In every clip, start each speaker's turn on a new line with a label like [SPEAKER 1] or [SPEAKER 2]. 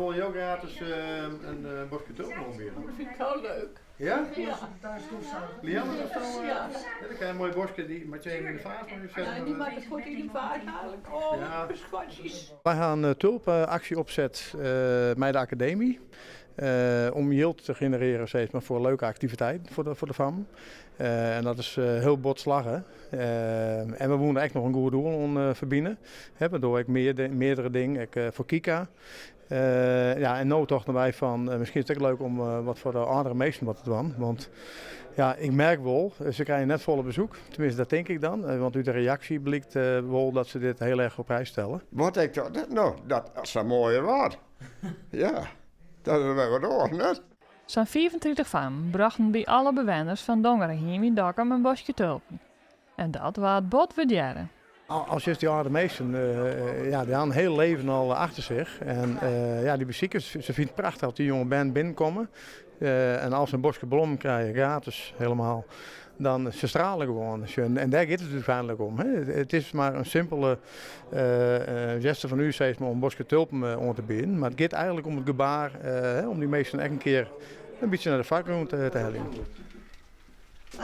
[SPEAKER 1] wolle jo gratis in boskje tulpen oanbiede.
[SPEAKER 2] Dat fyn ik hiel leuk.
[SPEAKER 1] Ja?
[SPEAKER 2] Ja.
[SPEAKER 1] Lianne, dat is
[SPEAKER 2] Ja.
[SPEAKER 1] Dan krijg je een mooi boskje, dy moat je even yn de faas setten.
[SPEAKER 2] Ja, dy moat ik fuort yn de faas halen. Oh,
[SPEAKER 1] Ja.
[SPEAKER 2] skatjes.
[SPEAKER 1] Wy ha in tulpenaksje opset mei de akademy. Om jild te generearjen sis mar, foar leuke aktiviteiten foar de fammen. En dat is hiel bot slagge. En we woene ek noch in goed doel oan ferbine. Hè, we dogge ek meardere dingen, ek foar Kika. Ja, en no tochten wy fan miskien is it ek leuk om wat foar de âldere minsken wat te dwaan. Want ja, ik merk wol, se krije net folle besoek. Tenminste, dat tink ik dan. Want út de reaksje blykt wol dat se dit hiel erch op prijs stelle.
[SPEAKER 3] Wat ik tocht, no, dat is sa moai wat. Ja, dat is wer wat oars, net?
[SPEAKER 4] Sa'n 35 fammen brochten by alle bewenners fan Dongerehiem yn Dokkum in boskje tulpen. En dat waard bot wurdearre.
[SPEAKER 1] As just dy âlde minsken, ja, dy ha in hiel leven al achter sich. En ja, dy besikers, se fine it prachtich as dy jonge bern binnenkomme. En as se in boskje blommen krije, gratis helemaal, dan se strale gewoan. En dêr giet it úteinlik om. Hè. It is mar in simpele geste fan ús sis mar, om in boskje tulpen oan te bieden. Mar it giet eigentlik om it gebaar, om dy minsken ek in kear in bytsje nei de foargrûn te heljen.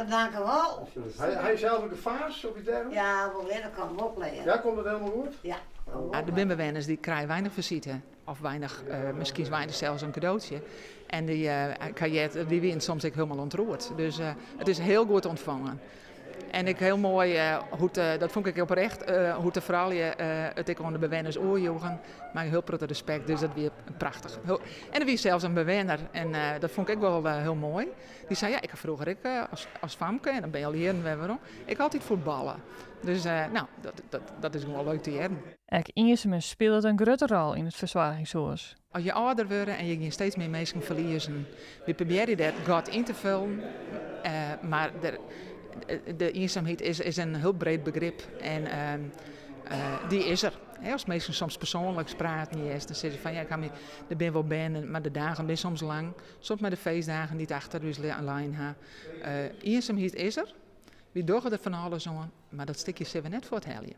[SPEAKER 5] Dank u wel.
[SPEAKER 1] Ha je sels ek in faas of yts dergelijks?
[SPEAKER 5] Ja, wol dat komt wol klear.
[SPEAKER 1] Ja, komt it helemaal goed?
[SPEAKER 5] Ja.
[SPEAKER 6] De binbewenners dy krije weinich fisite. Of weinich, miskien weinich sels in kadootsje. En dy kajet, dy wienen soms ek hielendal ûntroerd. Dus it is hiel goed ûntfongen. En ek hiel moai, hoe't, dat fûn ik oprecht, hoe't de froulju it ek oan de bewenners oerjoegen. Mei hiel protte respekt, dus dat wie prachtich. En der wie sels in bewenner, en dat fûn ik ek wol hiel moai. Dy sei, ja, ik ha froeger ek as famke, en dan binne je al jierren wer werom, ik altyd fuotballe. Dus no, dat is gewoan leuk te hearren.
[SPEAKER 4] Ek iensumens spilet in grutte rol yn it fersoargingshûs.
[SPEAKER 6] As je âlder wurde en je gean steeds mear minsken ferliezen, wy probearje dêr gat yn te fullen, mar de iensumheid is in hiel breed begrip en dy is der. As minsken soms persoanlik praten hearst, dan sizze se fan ja, der binne wol bern, mar de dagen binne soms lang. Soms mei de feestdagen dy't achter ús lein ha. Iensumheid is der. Wy dogge der fan alles oan, mar dat stikje sille we net fuorthelje.